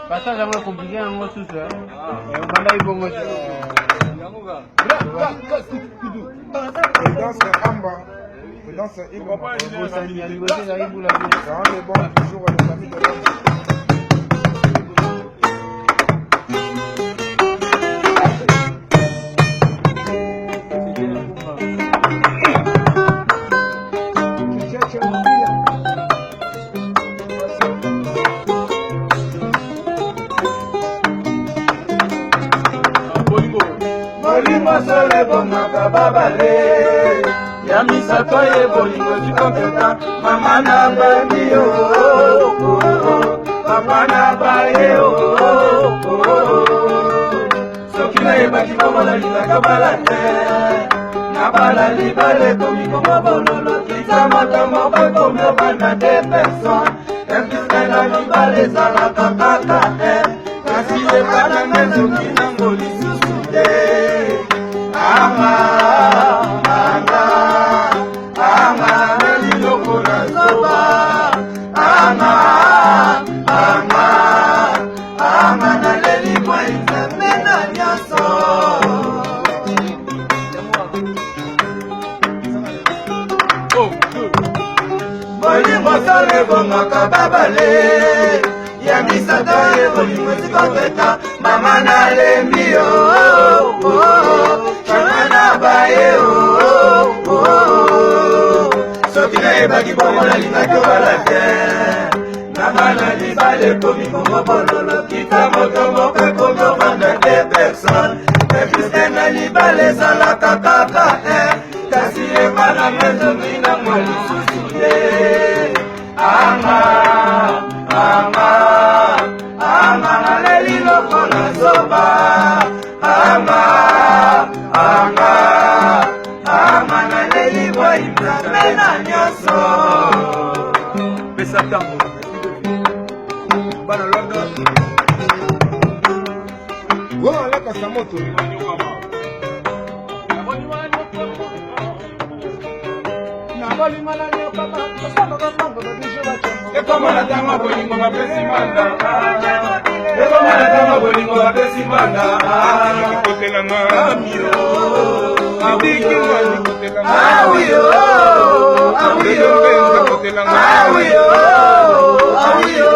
Passage yango compliqué yango susu obandaki bongo te. Prudence Amba, Prudence Iboma. Bosani ya liboso ezalaki bula bula. Dans les bons toujours les amis de l'homme. Molimo solo ebongaka babale ya misato ye bolingo zikoketa mama na bandi yo, papa na baye yo. Soki nayebaki bongo nalingaka bala te, nabala libala ekomi kongo bololo kita moto moko ekomi obanda de personne episke na libala ezalaka kaka te, kasi epananga ezoki nango lisusu te. Anga anga anga naliloko na zoba, anga anga anga naleli mwai Nzambe na nyonso. Bolingo solo ebongaka babale ya misato ye bolingo esikoteta mama nalembi yo, mama na baye yo. Soki nayebaki bongo nalingaki obala te, nabala libala ekomi kongo bololo kita moto moko ekomi ovanda te personne episke na libala ezalaka kaka te, kasi ebalanga ezongi nango lisusu te. Anga anga anga naleli lokola zoba, anga anga anga naleli bwai Nzambe na nyonso. Pesa ntango bana London. Wewe alaka moto. Ekoma na ntango bolingo bapesi manda, ekoma na ntango bolingo bapesi manda. Kotelanga. Amio. Bidiki kotelanga. Awiyo, awiyo, awiyo, awiyo.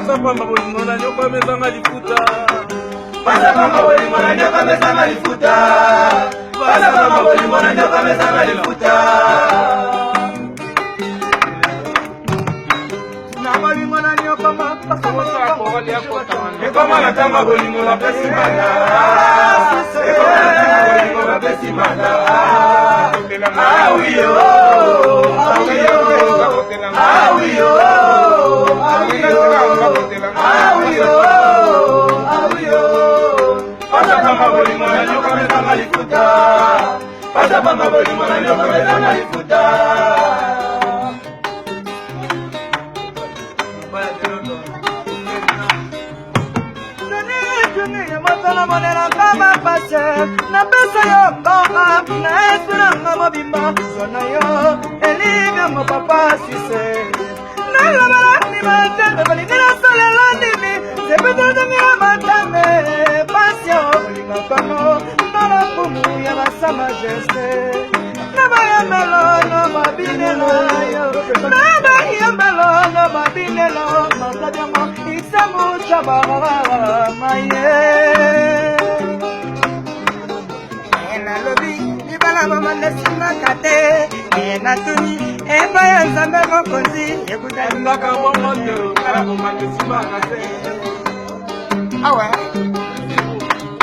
Pamba bolingo na nyoka mezanga lifuta. Pasa bolingo na nyoka mezanga lifuta. Pasa bolingo na nyoka mezanga lifuta. Ekoma na ntango bolingo bapesi manda, ekoma na ntango bolingo bapesi manda. Awiyo, awiyo, awiyo, awiyo, awiyo, awiyo. Pasa pamba bolingo na nyoka mezanga lifuta. Pasa pamba bolingo na nyoka mezanga lifuta. Monelaka bapase, napesa yo mbongo na esprit nanga mobimba, zwa na yo elivyango papa suisse. Nalobela ndima te, balingi nasalela ndimi sepetezongi ya matame pasio olingakamo na lokumu ya basa majesté na bayembelo na babinelo yo, na bayembelo na babinelo matadiango isambu chabaramaye. Nalobi libala bomanda esimaka te, natuni epai ya Nzambe mokonzi Ndaka bongo te, libala bomanda esimbaka te. Awa.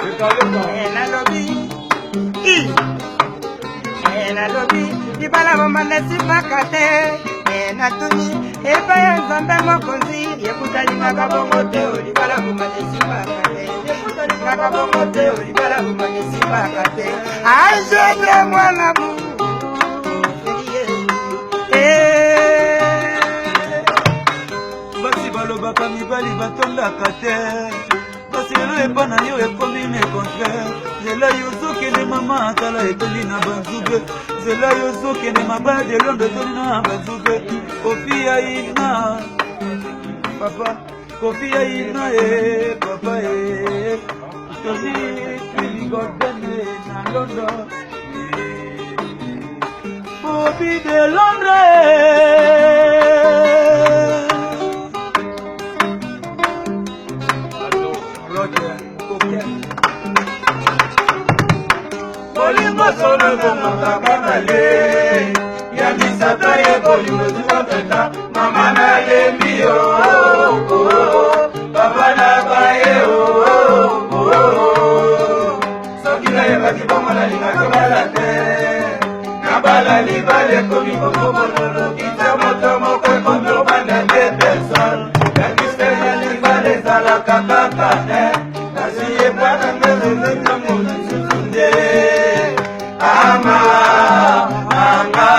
Lekaleka. Nalobi i nalobi libala bomanda esimbaka te, natuni epai ya Nzambe mokonzi ekutalingaka bongo te, libala bomanda esimbaka te, ekutalingaka bongo te, libala bomanda esimbaka te. Ajetre mwana mu. Basi balobaka mibali batondaka te. Kasi lelo epa na yo ekomi le contraire. Nzela yo ozokende mama tala etondi na banzube. Nzela yo ozokende mabaya de Londres etondi na banzube. Kofi ya ina papa, Kofi ya ina e papa e. Tony Twili Golden na London. Bobby de Londres. Roger Coquet. Bolingo solo ebomaka babale, ya misato ye bolingo ezikoteta. Mama nalembi yo, papa na baye o. Soki nayebaki bongo nalingaki bala te. Nabala libala ekomi kokobololo, kita moto moko ekomi obanda te personne. Yakise na libala ezalaka kaka te, kasi yebana ngezezentango lisusu nde. Ama anga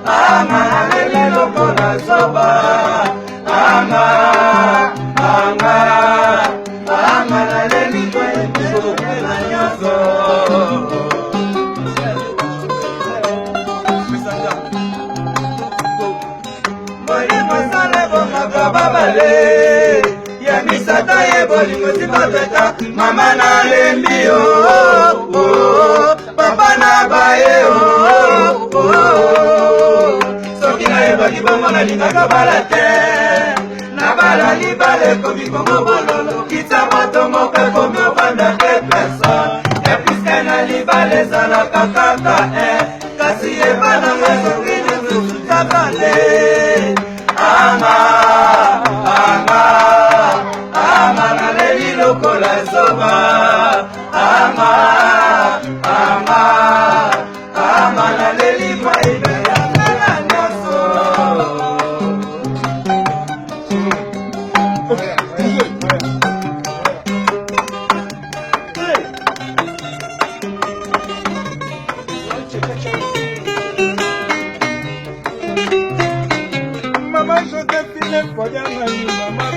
anga naleli lokola zoba. Anga anga anga naleli koyebisokela nyonso. Bolingo sala ebomaka babale, ya misato ye bolingo sikoteta. Mama nalembi yo, papa na baye o. Soki nayebaki bongo nalingaka bala te. Nabala libala ekomi kongo bololo, kita moto moko ekomi ovanda te personne. Epuiske na libala ezalaka kaka e, kasi ebananga soki lisusu tabale. Anga anga anga naleli lokola zoba. Anga anga anga naleli mwaibeyangana nyonso. Mama Josephine Fodianganyi, mama.